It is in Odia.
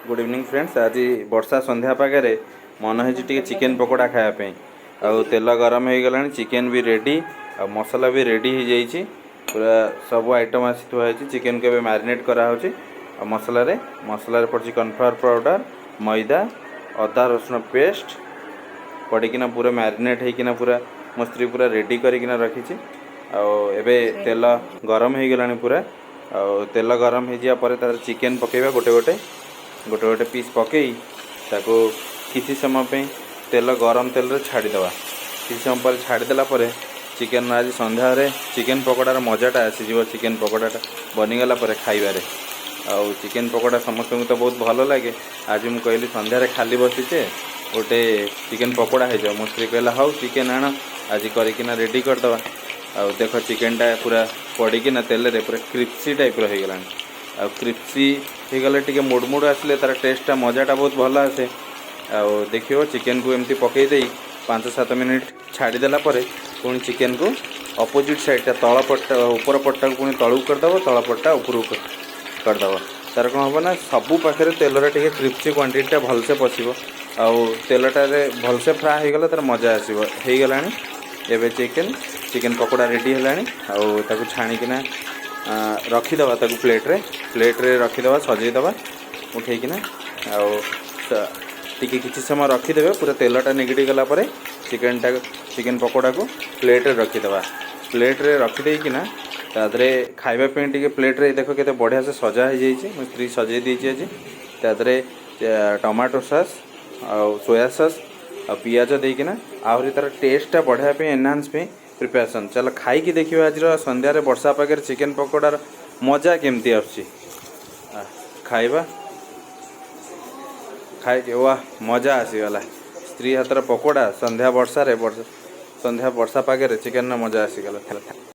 Good evening friends. ଆଜି ବର୍ଷା ସନ୍ଧ୍ୟା ପାଗରେ ମନ ହେଇଛି ଟିକେ ଚିକେନ୍ ପକୋଡ଼ା ଖାଇବା ପାଇଁ। ଆଉ ତେଲ ଗରମ ହେଇଗଲାଣି, ଚିକେନ୍ ବି ରେଡ଼ି ଆଉ ମସଲା ବି ରେଡ଼ି ହେଇଯାଇଛି। ପୁରା ସବୁ ଆଇଟମ୍ ଆସି ଥୁଆ ହେଇଛି। ଚିକେନ୍କୁ ଏବେ ମ୍ୟାରିନେଟ୍ କରାହେଉଛି ଆଉ ମସଲାରେ ପଡ଼ିଛି କର୍ଣ୍ଣଫ୍ଲାୱାର ପାଉଡ଼ର, ମଇଦା, ଅଦା ରସୁଣ ପେଷ୍ଟ ପଡ଼ିକିନା ପୁରା ମ୍ୟାରିନେଟ୍ ହେଇକିନା ପୁରା ମୋ ସ୍ତ୍ରୀ ପୁରା ରେଡ଼ି କରିକିନା ରଖିଛି। ଆଉ ଏବେ ତେଲ ଗରମ ହେଇଗଲାଣି ପୁରା। ଆଉ ତେଲ ଗରମ ହେଇଯିବା ପରେ ତାର ଚିକେନ୍ ପକାଇବା। ଗୋଟେ ଗୋଟେ ପିସ୍ ପକେଇ ତାକୁ କିଛି ସମୟ ପାଇଁ ତେଲ ଗରମ ତେଲରେ ଛାଡ଼ିଦେବା। କିଛି ସମୟ ପରେ ଛାଡ଼ିଦେଲା ପରେ ଚିକେନ୍, ଆଜି ସନ୍ଧ୍ୟାରେ ଚିକେନ୍ ପକୋଡ଼ାର ମଜାଟା ଆସିଯିବ, ଚିକେନ୍ ପକୋଡ଼ାଟା ବନିଗଲା ପରେ ଖାଇବାରେ। ଆଉ ଚିକେନ୍ ପକୋଡ଼ା ସମସ୍ତଙ୍କୁ ତ ବହୁତ ଭଲ ଲାଗେ। ଆଜି ମୁଁ କହିଲି, ସନ୍ଧ୍ୟାରେ ଖାଲି ବସିଛେ, ଗୋଟେ ଚିକେନ୍ ପକୋଡ଼ା ହେଇଯାଉ। ମୋ ସ୍ତ୍ରୀ କହିଲା, "ହଉ, ଚିକେନ୍ ଆଣ, ଆଜି କରିକିନା ରେଡ଼ି କରିଦେବା।" ଆଉ ଦେଖ, ଚିକେନ୍ଟା ପୁରା ପଡ଼ିକିନା ତେଲରେ ପୁରା କ୍ରିପ୍ସି ଟାଇପ୍ର ହେଇଗଲାଣି। ଆଉ କ୍ରିପ୍ସି ହେଇଗଲେ, ଟିକେ ମୁଡ଼ମୁଡ଼ ଆସିଲେ ତାର ଟେଷ୍ଟଟା, ମଜାଟା ବହୁତ ଭଲ ଆସେ। ଆଉ ଦେଖିବ, ଚିକେନ୍କୁ ଏମିତି ପକେଇ ଦେଇ 5-7 ମିନିଟ୍ ଛାଡ଼ିଦେଲା ପରେ ପୁଣି ଚିକେନ୍କୁ ଅପୋଜିଟ୍ ସାଇଡ଼୍ଟା, ତଳ ପଟଟା, ଉପର ପଟଟାକୁ ପୁଣି ତଳକୁ କରିଦେବ, ତଳ ପଟଟା ଉପରକୁ କରିଦେବ। ତାର କ'ଣ ହେବ ନା, ସବୁ ପାଖରେ ତେଲରେ ଟିକେ କ୍ରିପ୍ସି କ୍ୱାଣ୍ଟିଟିଟା ଭଲସେ ପଶିବ। ଆଉ ତେଲଟାରେ ଭଲସେ ଫ୍ରାଏ ହେଇଗଲେ ତାର ମଜା ଆସିବ। ହେଇଗଲାଣି ଏବେ ଚିକେନ୍ ଚିକେନ୍ ପକୋଡ଼ା ରେଡ଼ି ହେଲାଣି। ଆଉ ତାକୁ ଛାଣିକିନା ରଖିଦେବା। ତାକୁ ପ୍ଲେଟ୍ରେ ରଖିଦେବା, ସଜେଇଦେବା ଉଠେଇକିନା। ଆଉ ଟିକେ କିଛି ସମୟ ରଖିଦେବେ। ପୁରା ତେଲଟା ନିଗିଡ଼ି ଗଲା ପରେ ଚିକେନ୍ ପକୋଡ଼ାକୁ ପ୍ଲେଟ୍ରେ ରଖିଦେବା। ପ୍ଲେଟ୍ରେ ରଖିଦେଇକିନା ତା ଦେହରେ ଖାଇବା ପାଇଁ ଟିକେ ପ୍ଲେଟ୍ରେ ଦେଖ, କେତେ ବଢ଼ିଆ ସେ ସଜା ହେଇଯାଇଛି। ମୋ ସ୍ତ୍ରୀ ସଜେଇ ଦେଇଛି ଆଜି। ତା ଦେହରେ ଟମାଟୋ ସସ୍ ଆଉ ସୋୟା ସସ୍ ଆଉ ପିଆଜ ଦେଇକିନା ଆହୁରି ତାର ଟେଷ୍ଟଟା ବଢ଼ାଇବା ପାଇଁ, ଏନହାନ୍ସ ପାଇଁ ପ୍ରିପାରେସନ୍। ଚାଲ ଖାଇକି ଦେଖିବା, ଆଜିର ସନ୍ଧ୍ୟାରେ ବର୍ଷା ପାଗରେ ଚିକେନ୍ ପକୋଡ଼ାର ମଜା କେମିତି ଆସୁଛି। ଖାଇବା ଖାଇକି ୱା, ମଜା ଆସିଗଲା। ସ୍ତ୍ରୀ ହାତର ପକୋଡ଼ା ସନ୍ଧ୍ୟା ବର୍ଷାରେ, ବର୍ଷା ସନ୍ଧ୍ୟା ବର୍ଷା ପାଗରେ ଚିକେନର ମଜା ଆସିଗଲା।